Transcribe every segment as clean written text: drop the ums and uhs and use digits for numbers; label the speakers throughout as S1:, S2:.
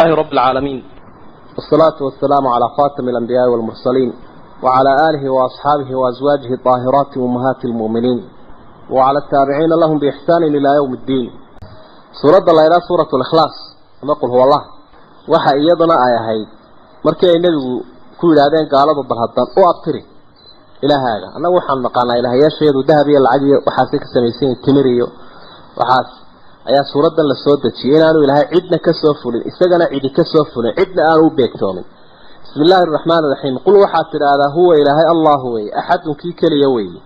S1: الله رب العالمين، والصلاة والسلام على خاتم الأنبياء والمرسلين، وعلى آله وأصحابه وأزواجه الطاهرات أمهات المؤمنين، وعلى التابعين لهم بإحسان إلى يوم الدين. سورة الله إلى سورة الإخلاص كما قل هو الله. Waxa iyaduna ay ahayd markii ay Nebigu ku yidhaahdeen gaaladu: "Bal haddaan u abtiri ilaahaaga, annagu waxaan naqaanaa ilaahyaasheedu dahab iyo lacag iyo waxaasay ka samaysan yihin, timir iyo waxaas." Ayaa suuraddan la soo dejiyey inaanu Ilaahay cidna ka soo fulin, isagana cidi ka soo fulin, cidna aanu u beegtoomin. Bismi illaahi araxmaani iraxiim. Qul, waxaad tidhaahdaa: huwa Ilaahay Allahu weeye, axadun, kii keliya weeye,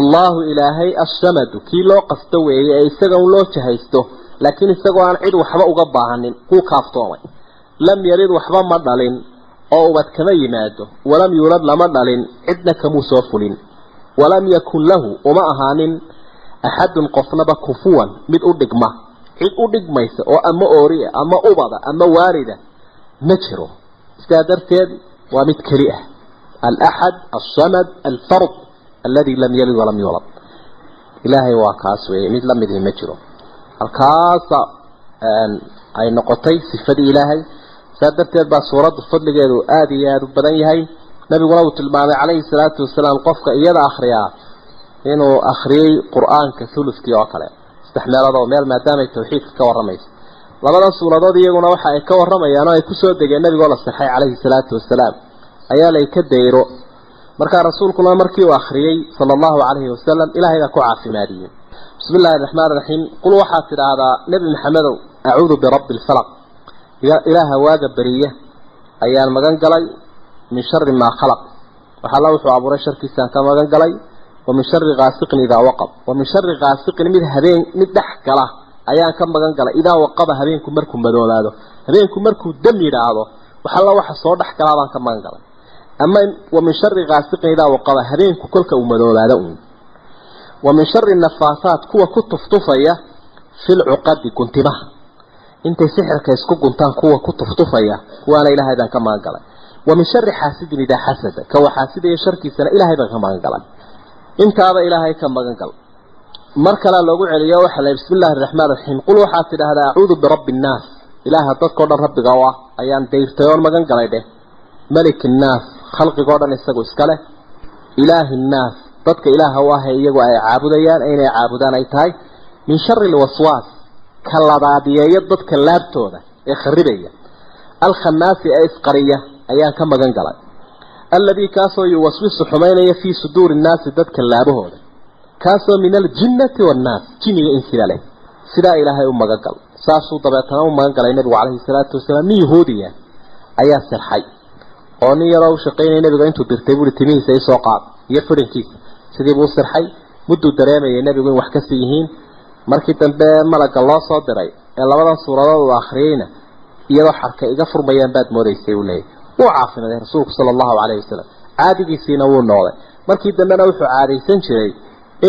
S1: Allahu Ilaahay, assamadu, kii loo qasto weeye ee isaga un loo jahaysto, laakiin isagoo aan cid waxba uga baahanin kuu kaaftoomay. Lam yalid, waxba ma dhalin oo ubad kama yimaado, walam yuulad, lama dhalin, cidna kamuu soo fulin, walam yakun lahu, uma ahaanin, axadun, qofnaba, kufuwan, mid u dhigma. Cid u dhigmaysa oo ama ooriya ama ubada ama waalida ma jiro. Sidaa darteed waa mid keli ah, alaxad alsamad alfard aladi lam yalid walam yuulad. Ilaahay waa kaas weeye, mid lamidhi ma jiro. Halkaasa ay noqotay sifadii Ilaahay. Saa darteed baa suuraddu fadligeedu aada iyo aada u badan yahay. Nabiguna uu tilmaamay calayhi salaatu wasalaam qofka iyada akhriyaa inuu akhriyey Qur-aanka thuluskii oo kale, saddex meelood oo meel, maadaamay tawxiidka ka warramayso. Labadan suuradood iyaguna waxa ay ka warramayaan oo ay kusoo degeen nabigoo la sixay calayhi salaatu wasalaam ayaa lay ka dayro. Markaa rasuulkuna markii uu akhriyey sala allahu calayhi wasalam, Ilaahay baa ku caafimaadiyey. Bismi illahi araxmaan iraxiim. Qul, waxaad tidhaahdaa, Nebi Maxamedow: acuudu birabbi alfalaq, Ilaaha waaga beriya ayaan magan galay, min shari maa khalaq, wax Alla wuxuu abuuray sharkiisaan ka magan galay, wa min shari gaasiqin idaa waqab, wa min shari gaasiqin, mid habeen mid dhex gala ayaan ka magan galay, idaa waqaba, habeenku markuu madoobaado, habeenku markuu dam yidhaahdo, wax Alla waxa soo dhex galaa baan ka magan galay. Ama wa min shari gaasiqin idaa waqaba, habeenku kolka uu madoobaado uun. Wa min shari nafaasaat, kuwa ku tuftufaya, fil cuqadi, guntimaha intay sixirka isku guntaan kuwa ku tuftufaya, kuwaana Ilaahay baan ka magan galay. Wa min shari xaasidin idaa xasada, kawa xaasidaya sharkiisana Ilaahay baan ka magan galay. Intaaba Ilaahay ka magan gal. Mar kalea loogu celiyo, waxa la bismi illahi araxmaan iraxiim. Qul, waxaad tidhaahdaa: acuudu birabbi innaas, Ilaaha dadkao dhan rabbiga u ah ayaan dayrtay oon magan galay dheh, malik innaas, khalqigoo dhan isagu iska leh, ilaahi innaas, dadka Ilaaha u ah ee iyagu ay caabudayaan ee inay caabudaan ay tahay, min shari alwaswaas, ka ladaadiyeeya dadka laabtooda ee kharibaya, alkhannaasi, ee isqariya ayaan ka magan galay, alladii, kaasoo, yuwaswisu, xumaynaya, fii suduuri innaasi, dadka laabahooda, kaasoo, min aljinnati waannaas, jiniga insiga leh. Sidaa Ilaahay u magan gal. Saasuu dabeetana u magan galay nabigu calayhi salaatu wasalaam. Nin yahuudiya ayaa sirxay oo nin yaroo u shaqaynaya nabiga intuu dirtay buuri: "Timihiisa isoo qaad iyo fidhinkiisa." Sidii buu u sirxay. Mudduu dareemayay nebigu in wax kasii yihiin. Markii dambe malagga loo soo diray ee labadan suuradood uu akhriyeyna, iyadoo xarka iga furmayaan baad moodaysay, uu leeyahy. Wuu caafimaday rasuulku sala allahu calayhi wasalam, caadigiisiina wuu noqday. Markii dambena wuxuu caadaysan jiray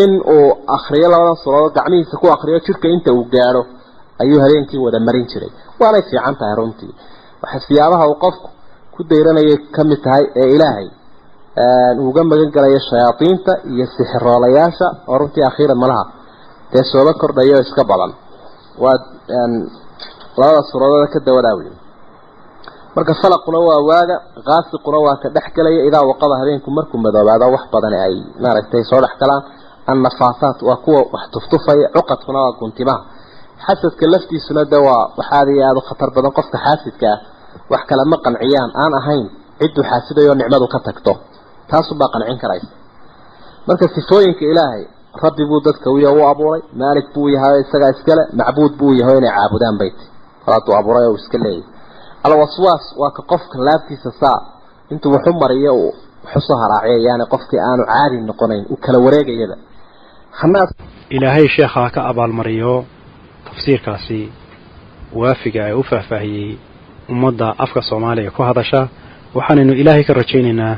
S1: in uu akriyo labadan suuradood, gacmihiisa ku akriyo, jidhka inta uu gaadho ayuu habeenkii wada marin jiray. Waanay fiican tahay runtii. Waxa siyaabaha uu qofku ku dayranayay ka mid tahay ee Ilaahay uga magan galayo shayaadiinta iyo sixiroolayaasha, oo runtii akhiiran malaha dee sooba kordhayo oo iska badan, waa labada suuradood ka dawadaawiy. Marka falaquna waa waaga, qaasiquna waa ka dhex galaya, idaa waqaba, habeenku markuu madoobaado, wax badan ay maaragtay soo dhex galaan. Annafaasaat waa kuwa wax tuftufaya, cuqadkuna waa guntimaha. Xasadka laftiisuna de waa wax aada iyo aada u khatar badan. Qofka xaasidka ah wax kale ma qanciyaan aan ahayn cidduu xaasidayo nicmadu ka tagto, taasubaa qancin karaysa. Marka sifooyinka Ilaahay, rabbi buu dadka uya u abuuray, maalik buu yahay isagaa iskale, macbuud buu yahay inay caabudaan bayt halaaduu abuuray oo iska leeyahay. Alwaswaas waa ka qofka laabtiisa saa intuu waxu mariyo uu waxu soo haraaciya, yaani qofkii aanu caadi noqonayn, uu kala wareegayaba khanaas.
S2: Ilaahay sheekha ha ka abaalmariyo tafsiirkaasi waafiga ee u faahfaahiyey ummadda afka Soomaaliga ku hadasha. Waxaanaynu Ilaahay ka rajaynaynaa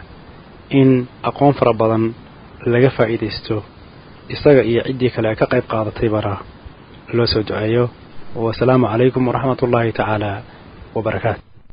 S2: in aqoon fara badan laga faa'iidaysto, isaga iyo ciddii kale ee ka qayb qaadatay bara loo soo duceeyo. Wasalaamu calaykum waraxmat ullaahi tacaala wabarakaatu.